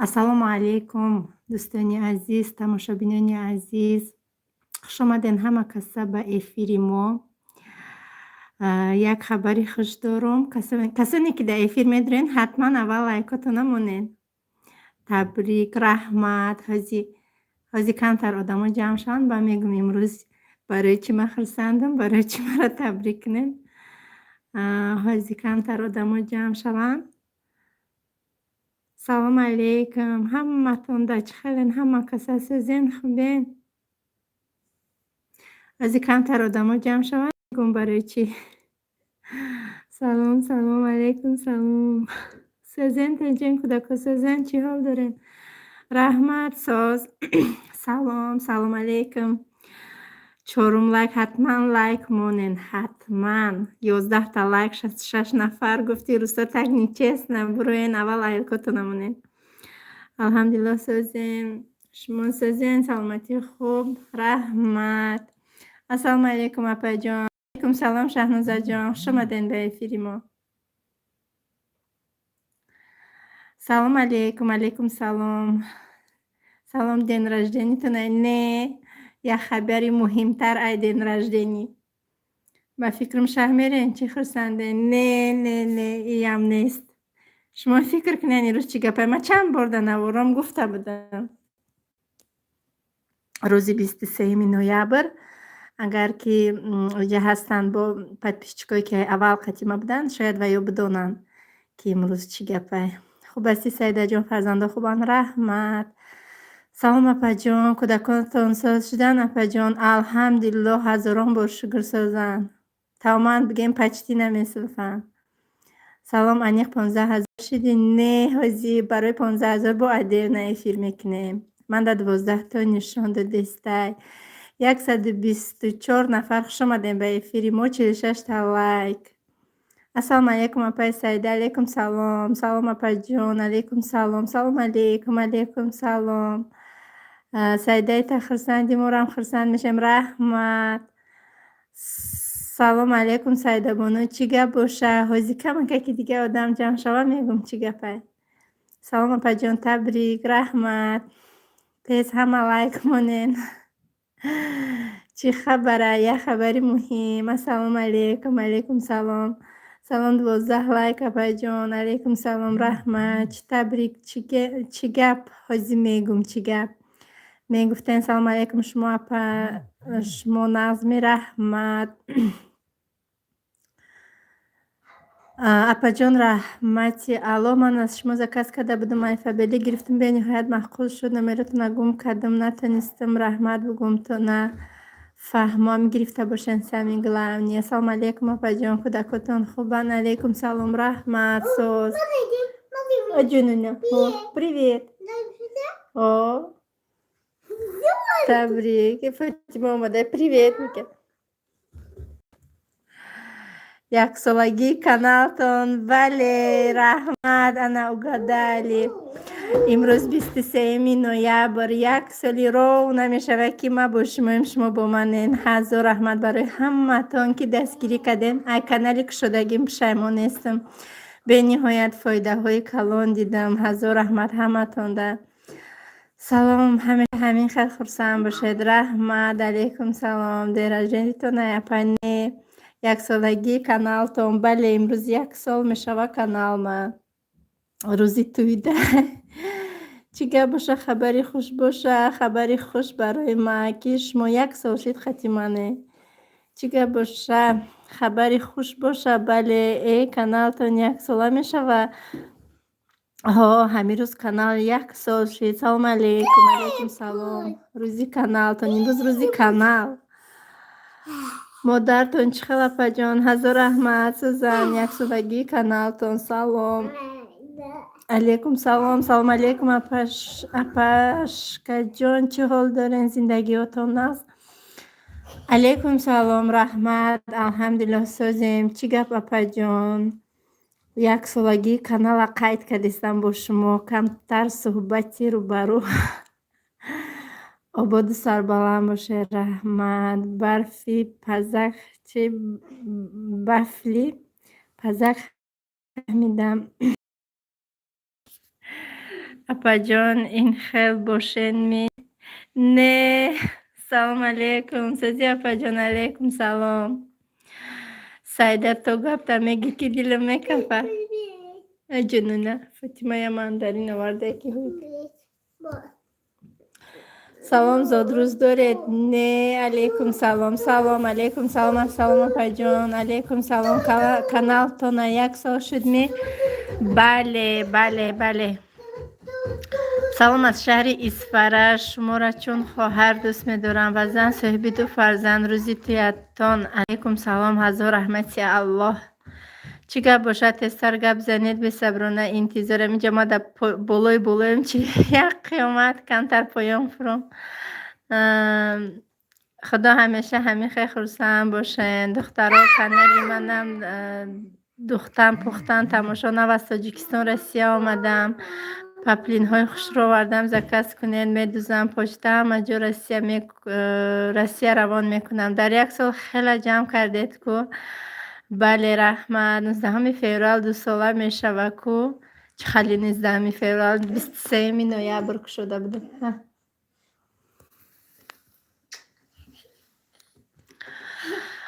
Ассалому алайкум, дӯстони азиз, тамошобинони азиз. Хуш омаден ҳама каса ба эфири мо. Як хабари хуш дорум. Касоне ки дар эфир медурен, ҳатман аввал лайкотона монед. Табрик, раҳмат. Ҳози камтар одамо ҷамъ шаванд, ба мегӯм, имрӯз барои чӣ ман хурсандам, барои чӣ маро табрик кунед. Ҳози камтар одамо ҷамъ шаванд. Салом алейкум ҳаматон, да чӣ хелен, ҳама каса сӯзен, хубен? Ҳози камтар одамо ҷамъ шаванд, мегӯм барои чӣ. Салом, салом алейкум, салом. Сӯзен, тинҷен, кӯдако сӯзен, чӣ ҳол дорен? Раҳмат, соз. Салом, салом алейкум. Чорум лайк, ҳатман лайк монен, ҳатман. 11-та лайк, 66 нафар гуфти рӯста, так нечестно. Буроен, аввал лайкотона монен. Алҳамдулиллоҳ, сӯзем. Шумо сӯзен, саломатӣ хуб. Раҳмат. Ассалому алайкум, апаҷон. Алайкум салом, Шаҳнозаҷон. Хуш омаден ба эфири мо. Салом алейкум, алейкум салом. Салом, день рождения тона? Не, як хабари муҳимтар ай день рождения. Ба фикрам, шаҳр мерен, чӣ хурсанден? Не, не, не, иам нест. Шумо фикр кунед, имрӯз чӣ гапе? Ман чанд бор дар навором гуфта будам. Рӯзи 23-юми ноябр, агар ки оҷа ҳастанд бо подписчик ое ки аввал қатима буданд, шояд ва ё бидонанд, ки имрӯз чӣ гапе. Хуб ҳастӣ, Саидаҷон, фарзандо хубанд? Раҳмат. Салом, апаҷон, кӯдаконатон соз шуданд, апаҷон? Алҳамдулиллоҳ, ҳазорон бор шукр, созанд. Тамоман бигем, почти намесӯфанд. Салом, аниқ 15 000 шидӣ? Не, ҳози барои 15 000 бо отдельно эфир мекунем. Ман дар 12-то нишон додестай. 124 нафар, хуш омадем ба эфири мо, 46-та лайк. Ассалому алайкум, апаи Саида, алайкум салом. Салом, апаҷон, алайкум салом. Салом алейкум, алайкум салом. Саидаи та хурсанди, морам хурсанд мешавем. Раҳмат. Салом алейкум, Саидабону, чӣ гап боша? Ҳози камакаки дига одам ҷамъ шава, мегӯм, чӣ гапай. Салом, апаҷон, табрик, раҳмат. Тез ҳама лайк монен. Чӣ хабара? Як хабари муҳим. Ассалому алейкум, алейкум салом. Салом, 12 лайк, апаҷон, алейкум салом, раҳмат. Чӣ табрик, чӣ гап? Ҳози мегӯм, чӣ гап. Мегуфтен, салом алейкум, шумо апа, шумо нағзми? Раҳмат. Апаҷон, раҳмати Аллоҳ, ман аз шумо заказ карда будам, айфабелӣ гирифтам, бениҳоят маъқул шуд, номеротона гум кардам, натонистам раҳмат бугум, то на фаҳмом гирифта бошен, самое главное. Ассалому алейкум, апаҷон, кӯдакотон хубанд? Алейкум салом, раҳмат, соз. Ҷунуна, привет. О, табрик, Фотима омада, привет мекард. Яксолагии каналтон, бале, раҳмат, ана угадали. Имрӯз 23-юми ноябр, як соли ров намешавад, ки ман бо шумоем, шумо бо манен. Ҳазор раҳмат барои ҳаматон, ки дастгирӣ кардем. Ай канали кушодагим пушаймон нестам. Бениҳоят фоидаҳои калон дидам. Ҳазор раҳмат ҳаматонда. Салом, ҳамеша ҳамин хел хурсанд бошед. Раҳмат, алейкум салом. День рождения тон, апа? Не. Яксолагии каналтон, бале, имрӯз як сол мешавад каналма. Рӯзи тӯйда. Чӣ гап боша, хабари хуш боша, хабари хуш барои ман, ки шумо як сол шид хати мане. Чӣ гап боша, хабари хуш боша, бале, каналтон яксола мешавад. Ҳо, ҳамин рӯз канал як сол шид. Салом алейкум, алейкум салом. Рӯзи каналтон, имрӯз рӯзи канал. Модартон чӣ хел, апаҷон? Ҳазор раҳмат, Сузан, яксолагии каналтон, салом. Алейкум салом, салом алейкум, апашкаҷон, чӣ ҳол дорен, зиндагиҳотон нағз? Алейкум салом, раҳмат, алҳамдулиллоҳ, созем. Чӣ гап, апаҷон? Яксолагии канала қайд кардистам бо шумо, камтар суҳбати рӯбарӯ. Ободу сарбаланд бошед, раҳмат. Барфи пазак чи бафли пазак фаҳмидам. Апаҷон, ин хел бошен ми? Не. Салом алейкум. Сӯзи, апаҷон, алейкум салом. Сайда, то гапта мегӣ, ки дилам мекафа. Ҷунуна Фотимая мандарин оварда, ки. Салом, зодрӯз доред? Не. Алейкум салом. Салом алейкум, салом, ассалом, апаҷон, алейкум салом. Каналтона як сол шуд ми? Бале, бале, бале. Салом аз шаҳри Исфара. Шуморо чун хоҳар дӯст медорам ва зан соҳиби ду фарзанд. Рӯзи туятон. Алейкум салом, ҳазор раҳмати Аллоҳ. Чӣ гап бошад, тезтар гап занед, бесаброна интизорам. Инҷа ма дар болои болоем, чи як қиёмат, камтар поён фуром. Худо ҳамеша ҳамин хел хурсанд бошен. Духтаро, канали манам духтан пухтан тамошо. Нав аз Тоҷикистон Россия омадам, паплинҳои хушро овардам, заказ кунед, медузам, почта ҳама ҷо Россия равон мекунам. Дар як сол хеле ҷамъ кардед ку. Бале, раҳмат. 19 феврал дусола мешава ку. Чӣ хали 19 феврал, 23 ноябр кушода будем.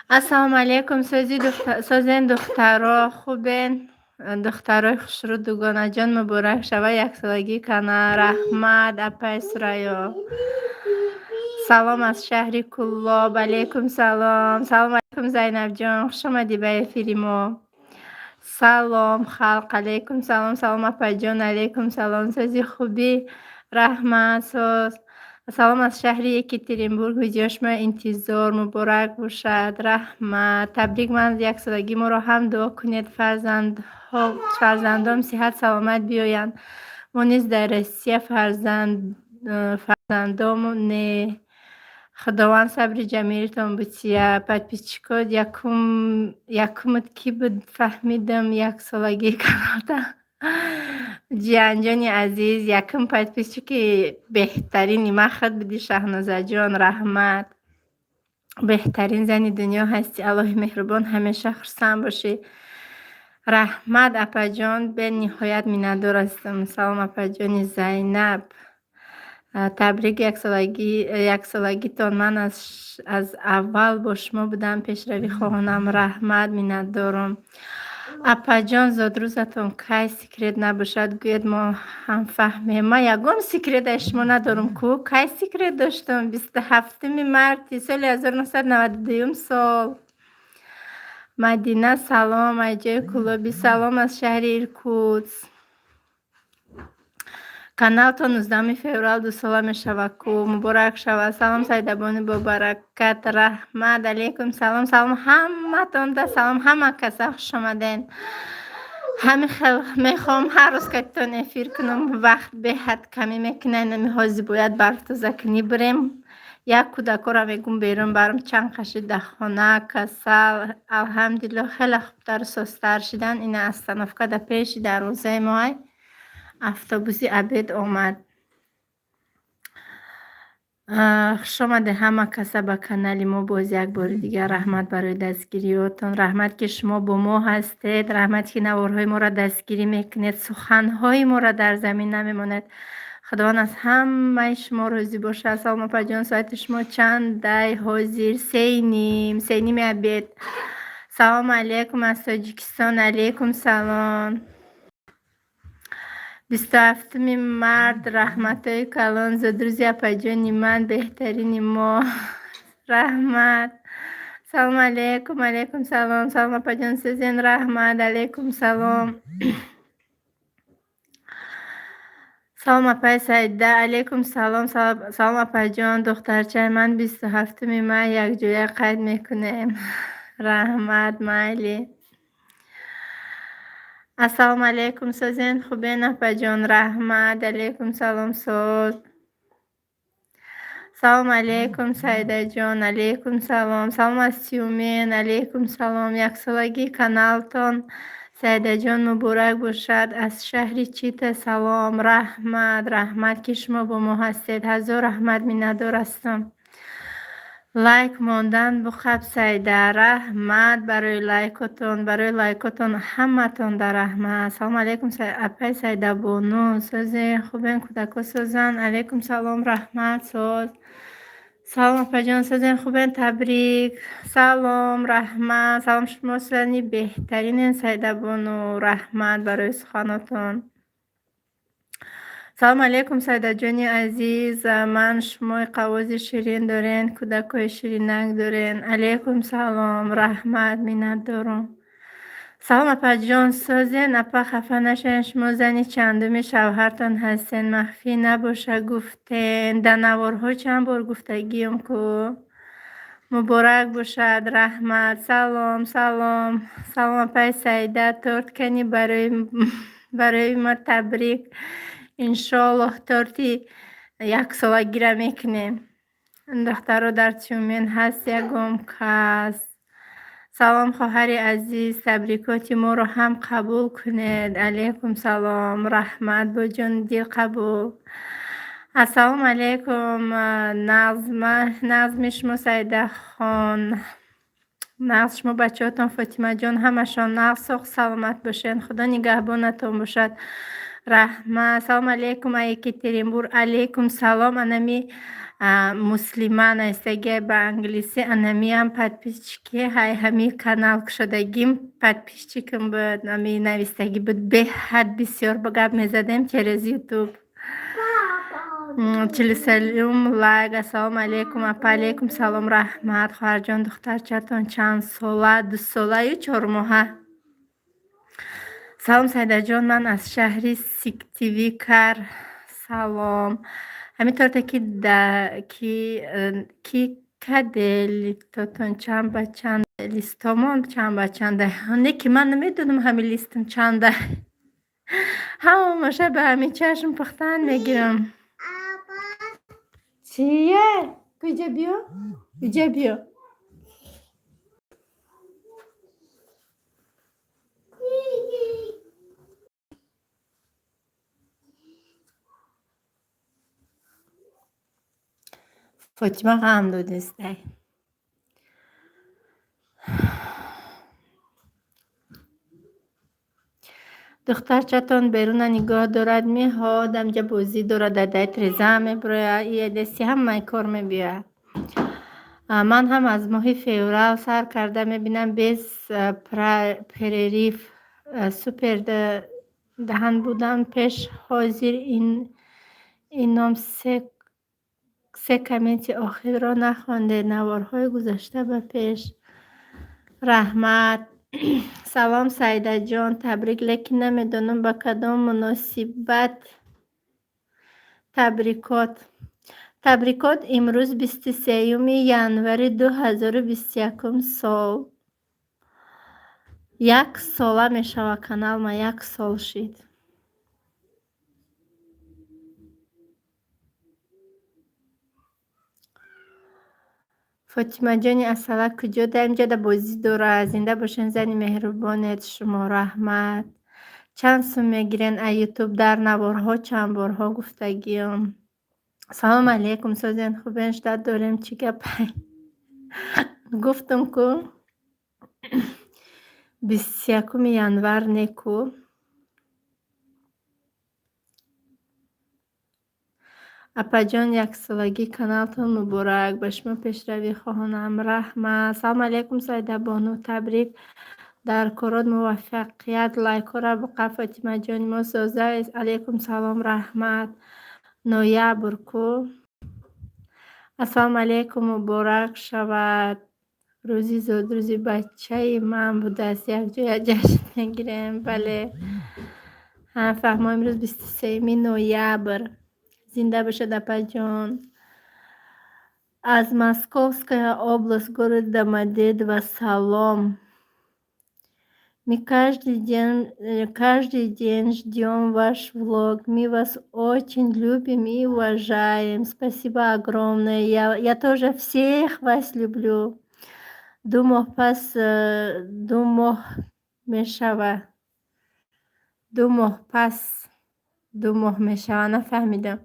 Ассалому алайкум, созен, духтаро, хубен? Духтарои хушрӯ, дугонаҷон, муборак шава яксолагии канал. Раҳмат, апай Сурайё. Салом аз шаҳри Кӯлоб. Алайкум салом. Салому алайкум, Зайнабҷон, хушомадӣ ба эфири мо. Салом, халқ, алайкум салом. Салом, апайҷон, алайкум салом. Сӯзи, хубӣ? Раҳмат, соз. Салом аз шаҳри Екатеринбург, видеошма интизор, муборак бошад. Раҳмат, табрик. Ман яксолагии моро ҳам дуо кунед, фарзандом сиҳат саломат биёянд. Мо низ дар Россия фарзандом не. Худованд сабри ҷамилтон бутия. Подписчикот якумат кӣ буд, фаҳмидам яксолагии каналта. Ҷиянҷони азиз, якум подписчики беҳтарини ман худ будӣ, Шаҳнозаҷон, раҳмат. Беҳтарин зани дунё ҳастӣ, Аллоҳи меҳрубон, ҳамеша хурсанд бошӣ. Раҳмат, апаҷон, бениҳоят миннатдор ҳастам. Салом, апаҷони Зайнаб. Табрик яксолагитон. Ман аз аввал бо шумо будам, пешравӣ хоҳонам. Раҳмат, миннатдорам. Апаҷон, зодрӯзатон кай, секрет набошад, гӯед, мо ҳам фаҳмем. Ман ягон секрет аз шумо надорам ку, кай секрет доштам? 27 марти соли 1992 сол. Мадина, салом аз ҷои Кӯлоби, салом аз шаҳри Иркутск. Канал то 19 феврал дусола мешавад ку, муборак шавад. Салом, Сайдабони бобаракат, раҳмат, алейкум салом, салом ҳаматонда, салом ҳама каса, хушомаден. Ҳамин хел мехоҳам ҳар рӯз катитон эфир кунам, вақт беҳад камӣ мекунад. Нами ҳозир бояд барфтозакунӣ бирем. Як кӯдакҳоро мегӯм берун барам, чанд қашид дар хона касал. Алҳамдулилло, хеле хубтару созтар шидан. Ина остановка дар пеши дарвозаи моай, автобуси обед омад. Хушомадед ҳама каса ба канали мо боз як бори дигар. Раҳмат барои дастгириётон, раҳмат, ки шумо бо мо ҳастед, раҳмат, ки наворҳои моро дастгирӣ мекунед, суханҳои моро дар замин намемонед. Худованд аз ҳамаи шумо розӣ бошад. Салом, апаҷон, соати шумо чандай ҳозир? 3:30, 3:30 обед. Салому алейкум аз Тоҷикистон, алейкум салом. 27 март, раҳматҳои калон, зодрӯзи апаҷони ман, беҳтарини мо. Раҳмат. Салому алейкум, алейкум салом. Салом, апаҷон, сӯзен, раҳмат, алейкум салом. Салом, апаи Саида, алейкум салом. Салом, апаҷон, духтарчаи ман 27 май якҷоя қайд мекунем. Раҳмат, майли. Ассалому алейкум, созен, хубен, апаҷон, раҳмат, алейкум салом, соз. Салому алейкум, Саидаҷон, алейкум салом. Салом аз Тюмен, алейкум салом. Яксолагии каналтон, Саидаҷон, муборак бошад. Аз шаҳри Чита салом, раҳмат, раҳмат, ки шумо бо мо ҳастед. Ҳазор раҳмат, миннатдор ҳастам. Лайк мондан буқаб, Сайда. Раҳмат барои лайкотон, барои лайкотон ҳаматон да раҳмат. Салому алейкум, апай Сайдабону. Созен, хубен, кӯдако созанд? Алейкум салом, раҳмат, соз. Салом, апаҷон, созен, хубен, табрик. Салом, раҳмат. Салом, шумо зани беҳтаринен, Сайдабону. Раҳмат барои суханотон. Салому алейкум, Сайдаҷони азиз. Ман шумои қавози ширин дорен, кӯдакҳои ширинак дорен. Алейкум салом, раҳмат, миннатдорум. Салом, апаҷон, созен? Апа, хафа нашавед, шумо зани чандуми шавҳартон ҳастен? Махфӣ набоша, гуфтен. Дар наворҳо чанд бор гуфтагием ку. Муборак бошад, раҳмат. Салом, салом, салом, апаи Саида. Торт кани барои ма табрик. Иншоаллоҳ, торти яксолагира мекунем. Духтаро, дар Тюмен ҳаст ягон кас? Салом, хоҳари азиз, табрикоти моро ҳам қабул кунед. Алейкум салом, раҳмат, бо ҷону дил қабул. Ассалому алейкум, нағзми шумо, Саидахон? Нағз шумо, бачаҳотон, Фотимаҷон, ҳамашон нағз, соғ саломат бошед, Худо нигаҳбонатон бошад. Раҳмат. Салому алейкум, Екатеринбург. Алейкум салом. Анами муслима навистагиай ба англисӣ, анамиам подписчики ҳай ҳами канал кушодагим, подписчикам буд, ами навистагӣ буд. Беҳад бисёр ба гап мезадем через Ютуб. 43-ум лайк. Ассалому алейкум, апа. Алейкум салом, раҳмат. Хоҳарҷон, духтарчатон чанд сола? 2 солаю 4 моҳа. Салом, Сайдаҷон, ман аз шаҳри Сиктивкар. Салом. Ҳамин торте ки каде листотон чанд ба чанд, листомон чанд ба чанда? Не, ки ман намедонам ҳамин листам чанда. Ҳамаша ба ҳамин чашм пухтан мегирам. Чие? Куҷа биё? Куҷа биё? Фотима ғам додистай. Духтарчатон беруна нигоҳ дорад меҳод, амҷа бозӣ дорад, дадаи треза мебирояд, иедеси ҳамаи кор мебиёяд. Ман ҳам аз моҳи феврал сар карда мебинам, без перерыв. Супер даҳан будам пеш, ҳозир ином се комменти охирро нахондед, наворҳои гузашта ба пеш. Раҳмат. Салом, Саидаҷон, табрик, лекин намедонам ба кадом муносибат табрикот. Табрикот имрӯз 23-юми январи 2021 сол. Як сола мешавад каналма, як сол шид. Фотимаҷони асала куҷо? Дар инҷода бозӣ дорад. Зинда бошен, зани меҳрубонед шумо, раҳмат. Чанд сум мегирен аз Ютуб? Дар наворҳо чанд борҳо гуфтагиём. Салому алейкум, созен, хубен, ждать дорем, чӣ гапай? Гуфтам ку 21-уми январ не ку. Апаҷон, яксолагии каналтон муборак, ба шумо пешравӣ хоҳонам. Раҳмат. Салому алейкум, Сайдабону, табрик, дар корот муваффақият, лайкҳоро буқа. Фотимаҷони мо соза. Алейкум салом, раҳмат. Ноябр ку. Ассалому алейкум, муборак шавад. Рӯзи зодрӯзи бачаи ман будааст, якҷоя ҷашн мегирем. Бале. Фаҳмо, имрӯз 23-юми ноябр. Зинда бошад, апаҷон. Аз Московская область, город Домодедово, салом. Мы каждый день ждем ваш влог. Мы вас очень любим и уважаем. Спасибо огромное. Я тоже всех вас люблю. 2 моҳ пас, 2 моҳ мешавад. 2 моҳ пас 2 моҳ мешавад, нафаҳмидам.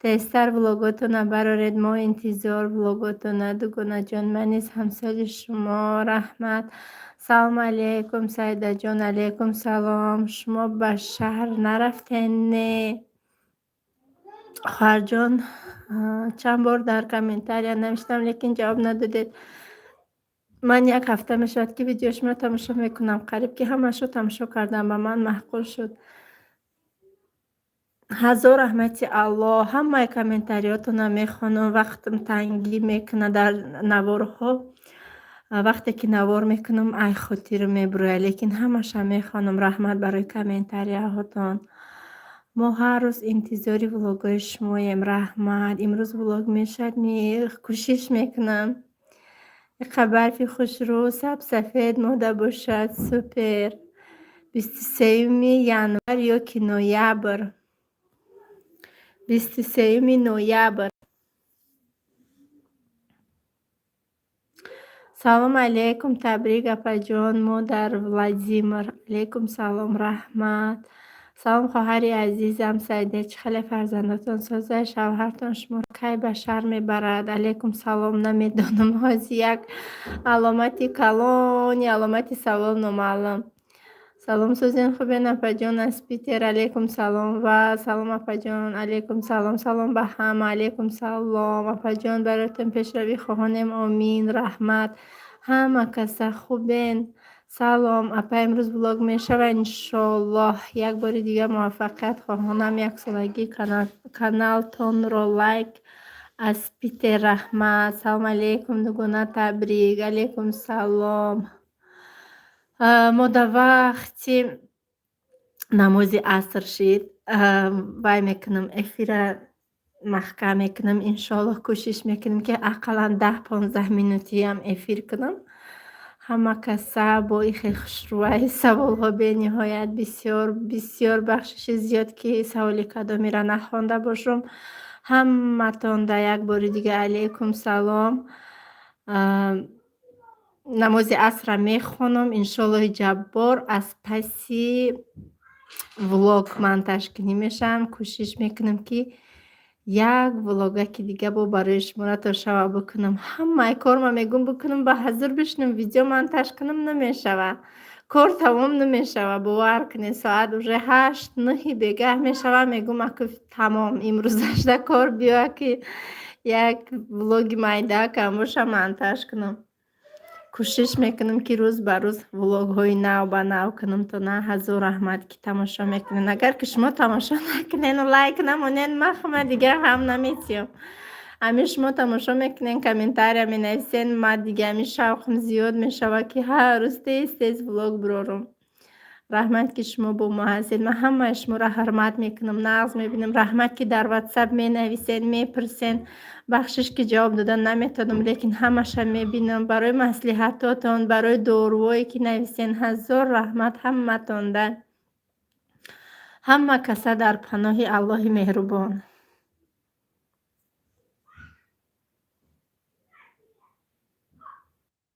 Тезтар влоготона бароред, мо интизор влоготона, дугонаҷон. Ман низ ҳамсоли шумо, раҳмат. Салому алейкум, Саидаҷон. Алейкум салом. Шумо ба шаҳр нарафтен, не? Хоҳарҷон, чанд бор дар комментария навиштам, лекин ҷавоб надодед. Ман як ҳафта мешавад, ки видеои шуморо тамошо мекунам. Қариб ки ҳамаашро тамошо кардам, ба ман маъқул шуд. Ҳазор раҳмати Аллоҳ. Ҳамаи комментариётонро мехонам, вақтам тангӣ мекунад дар наворҳо. Вақте ки навор мекунам, ай хотирам мебурояд, лекин ҳамаша мехонам. Раҳмат барои комментарияҳотон. Мо ҳар рӯз интизори влогҳои шумоем. Раҳмат. Имрӯз влог мешавад? Кӯшиш мекунам. Иқа барфи хушрӯ, сабсафед мода бошад. Супер. 23-юми январ ё ки ноябр? 23-юми ноябр. Салом алейкум, табрик, апаҷон, мо дар Владимир. Алейкум салом, раҳмат. Салом, хоҳари азизам Саида, чӣ хеле фарзандотон соза, шавҳартон шуморо кай ба шаҳр мебарад? Алейкум салом, намедонам. Ҳозир як аломати калони аломати савол номаълум. Салом, сӯзен, хубен, апаҷон, аз Питер. Алейкум салом ва салом, апаҷон. Алейкум салом, салом ба ҳама. Алейкум салом, апаҷон, бароятон пешравӣ хоҳонем, омин, раҳмат. Ҳама каса хубен? Салом, апа, имрӯз влог мешавад, иншоаллоҳ. Як бори дигар муваффақият хоҳонам, яксолагии каналтонро лайк аз Питер, раҳмат. Салом алейкум, дугона, табрик. Алейкум салом. Мо дар вақти намози аср шид, вай мекунам, эфира маҳкам мекунам, иншоаллоҳ. Кӯшиш мекунем, ки ақаллан 10-15 минутиам эфир кунам. Ҳама каса бо ихе хушрӯваи саволҳо бениҳоят бисёр, бисёр, бахшиши зиёд, ки саволи кадомеро нахонда бошам. Ҳаматонда як бори дига алейкум салом. Намози асрра мехонам, иншоаллоҳи ҷаббор, аз паси влог монтажкунӣ мешавам. Кӯшиш мекунам, ки як влогаки дига бо барои шуморо то шава бикунам. Ҳамаи корма мегӯм бикунам, ба ҳазур бишинам, видео монтаж кунам, намешава. Кор тамом намешава, бовар кунед, соат уже 8-9-и бегаҳ мешава, мегӯм, аку тамом, имрӯзашда кор биёя, ки як влоги майдаакам боша, монтаж кунам. Кӯшиш мекунам, ки рӯз ба рӯз влогҳои нав ба нав кунам. То на ҳазор раҳмат, ки тамошо мекунед. Агар ки шумо тамошо накунену лайк намонед, ман хума дигар ҳам наметиём. Ҳамин шумо тамошо мекунед, комментария менависед, ман дига ҳамин шавқам зиёд мешавад, ки ҳар рӯз тез тез влог бирорам. Раҳмат, ки шумо бо мо ҳастед. Ман ҳамаи шуморо ҳурмат мекунам, нағз мебинам. Раҳмат, ки дар ватсап менависед, мепурсед. Бахшиш, ки ҷавоб дода наметавонам, лекин ҳамаша мебинам. Барои маслиҳатотон, барои дорувое ки нависен, ҳазор раҳмат ҳаматонда. Ҳама каса дар паноҳи Аллоҳи меҳрубон.